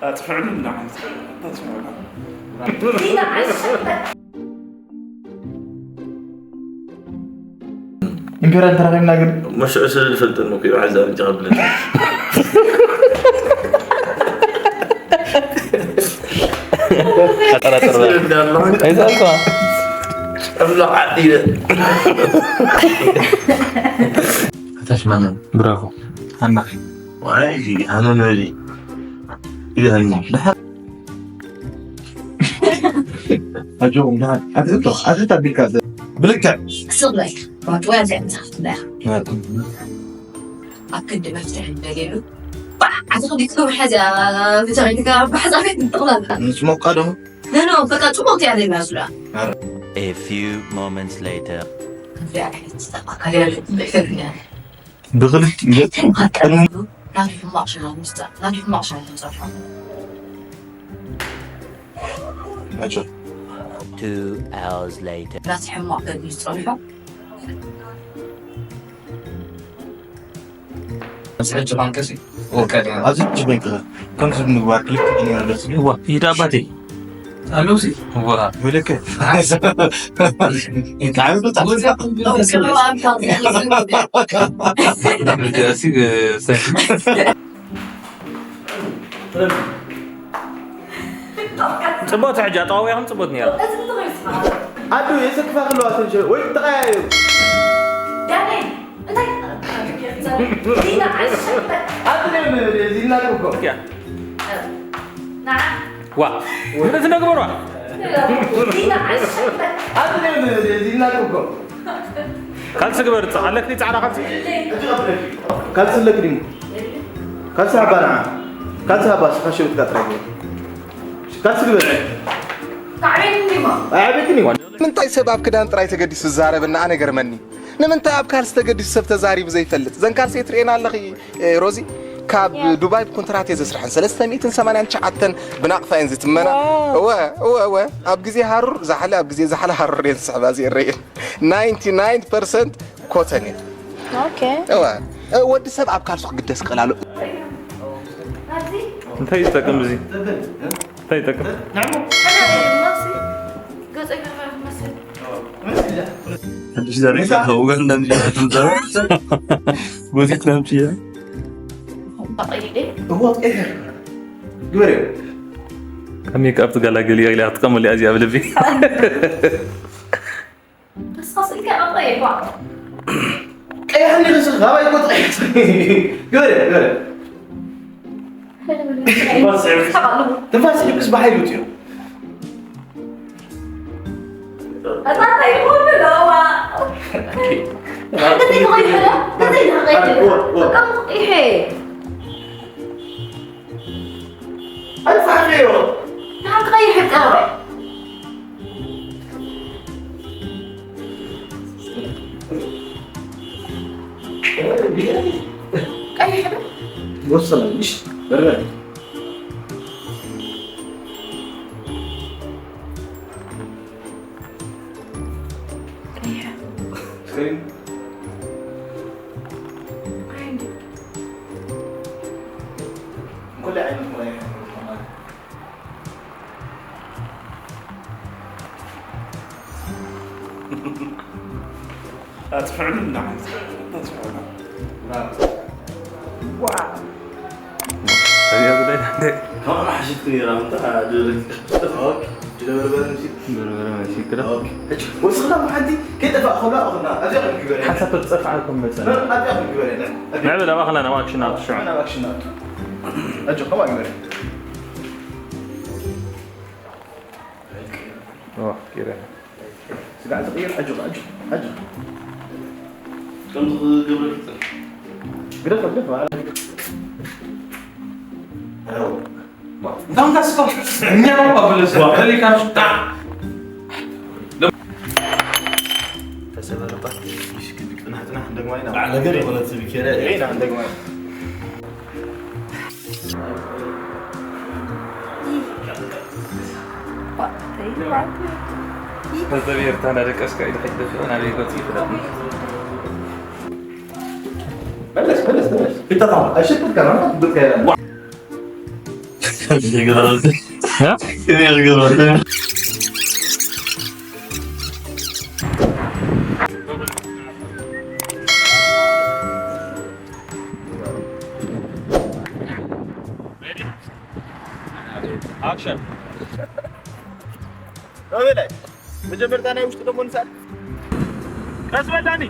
ኣጥፍዕሉ ንዓይ ኣጥፍዕሉ። ኢምፔረር ተራኺብና ግን መሽዑ ስለ ዝፈልጠኒ እኮ እዩ ዓዛብ እንጂ ከብለኒ። ኣጠራጠር እዛ እኮ ኣምላኽ ዓዲለ ኣታሽ ማመን ብራቮ። ሃናኺ ዋይ ሃመመሪ ይሃኒ ኣጆኹም ደሓን ኣትእቶ ኣትእቶ ኣቢልካ ብልክዕ ክስቕ በል ባጭዋ እዚኣ ምሳኽትዳ ኣብ ክንዲ መፍትሒ እንደሌሉ ባዕ ኣቲ ክዲ ክትገብር ሓዚኣ ብተረዲካ ብሓፃቤት ንጥቕላልካ ንስሞቃ ዶ ነኖ በቃ ፅቡቅ እያ ዘይመስላ A few moments later. እዚኣ ዓይነት ዝተቃከለ ያለ ይፈልኛ ብክልቲኡ ገፅ ቀድሚ ናቱ ሕማቅ ሸራ ምስታ ናቱ ሕማቅ ሸራ ተንፀርሖ ኣጆ Two hours later. ናቲ ሕማቅ ገድ ዝፀንሖ ኣብዚ ሕጂ ኳንከሲ ወቀድ ኣብዚ ሕጂ ኮይንካ ከምዚ ምግባር ክልክዕ ነይሩ ደስ ይብል ዋ ይዳ ኣባቴ ኣለውሲ ዋ ምልክት ጽቡቅ ሕጂ ኣጠዋውያኹም ጽቡቅ ነይሩ ኣዱ የሰክፋ ክለዋ ተንሸ ወይ ተቀያየሩ ዳንኤል እንታይ ዲና ዓሽ ኣዱ ዚናቁ እኮ ንዓ ዋ ምንስ ነግበሯ ዲና ዓሽ ኣዱ ዚናቁ እኮ ካልሲ ግበር ኣለክ ጻዕዳ ካልሲ ካልሲ ኣለክ ድዩ ካልሲ ሃባ ንዓ ካልሲ ሃባ ስኻ ሽብትካ ጥራይ ግበር ካልሲ ግበር ታዕቤን እንዲማ ኣያቤክን እዩ ንምንታይ ሰብ ኣብ ክዳን ጥራይ ተገዲሱ ዝዛረብ እና ኣነ ገርመኒ ንምንታይ ኣብ ካልሲ ተገዲሱ ሰብ ተዛሪቡ ዘይፈልጥ ዘን ካልሲ ትርእየና ኣለኺ ሮዚ ካብ ዱባይ ብኮንትራት እየ ዘስርሐን ሰለስተ ሚእትን ሰማንያን ትሽዓተን ብናቕፋ እየን ዝትመና እወ እወ እወ ኣብ ግዜ ሃሩር ዛሕለ ኣብ ግዜ ዛሕለ ሃሩር እየን ዝስሕባ ዝእረየን ናይንቲ ናይን ፐርሰንት ኮተን እየን ኦኬ እወ ወዲ ሰብ ኣብ ካልሱ ክግደስ ክእል ኣሎ እንታይ ይጠቅም እዚ እንታይ ይጠቅም ገጸይ ከመይ ክመስል ሓድሽ ዘርኢ ከውገን እንደምዚ ትምዘሩ ወዚት ነምፅያ ተቐይደ እዎ ቀይር ግበርዮ ካብ ሜክኣፕ ትገላገል እያ ኢላ ክትጥቀመሉ እያ እዚኣ ብልቢ ተስፋ ስልከ ኣቐይኳ ቀይሕ እንዲ ክስል ካባይ እኮ ተቐይር ግበርዮ ግበርዮ ትንፋስ ይሕግዝ ብሓይሉ ትዮ እታ እንታይ ይኾን ኣለዋ ሓንቲ ተቐይሕለ እንታይ ተቐይሕለ ይሄ ኣይፋሕዮ ንሓንቲ ቀይሕ ይቀረበ ቀይሕ ዶ ወሰነ ምሽ በርበረ ቀይሕ ስክሪን ብራይንድ ኩሉ ዓይነት ሙራይ ኣጥፍዕሉ እንዳዓይነት ኣጥፍዕሉ ዋ ሰሪያ ጉዳይ ናንተ ከማን ሓሽትኩ ነይራ ምታ ድርቅ ድበርበረ ምሽ በርበረ መሲክራ ወስኽና ብሓንቲ ከይጠፋእ ከሎ ኣኹና ኣብዚኣ ክንግበር ሓሳብ ተጠፋዕኩም መፀ ኣብዚኣ ክንግበር ኢና ንዕብል ኣብ ኣኽላ ናብ ኣክሽን ኣብ ትሽዑ ናብ ኣክሽን ናቱ ኣጆ ከምኣ ግበር ኦ ኪረ ስጋዕ ዝቕይር ኣጆ ኣጆ ኣጆ ከምዚ ክገብረልክትን ግደፍ ግደፍ እንታም ታስቆ እኛው ባበለስ ዋ ከሊካ ሽጣ ተሰበረባ ሽክል ቅናሕ ቅናሕ እንደግማ ኢና ባዕ ነገር የኾነት ብኬረ ኢና እንደግማ ኢና ተዘቢርታ እንዳደቀስካ ኢሉ ሕደፍ ናበይ ገፁ ይፍለጥ መለስ መለስ መለስ ብተታ ኣይሸጥካ ነው ብትከራ እ? ኣክሽን። መጀመርታ ናይ ውሽጢ ደሞ ንሳል። ቀስ በል ዳኒ።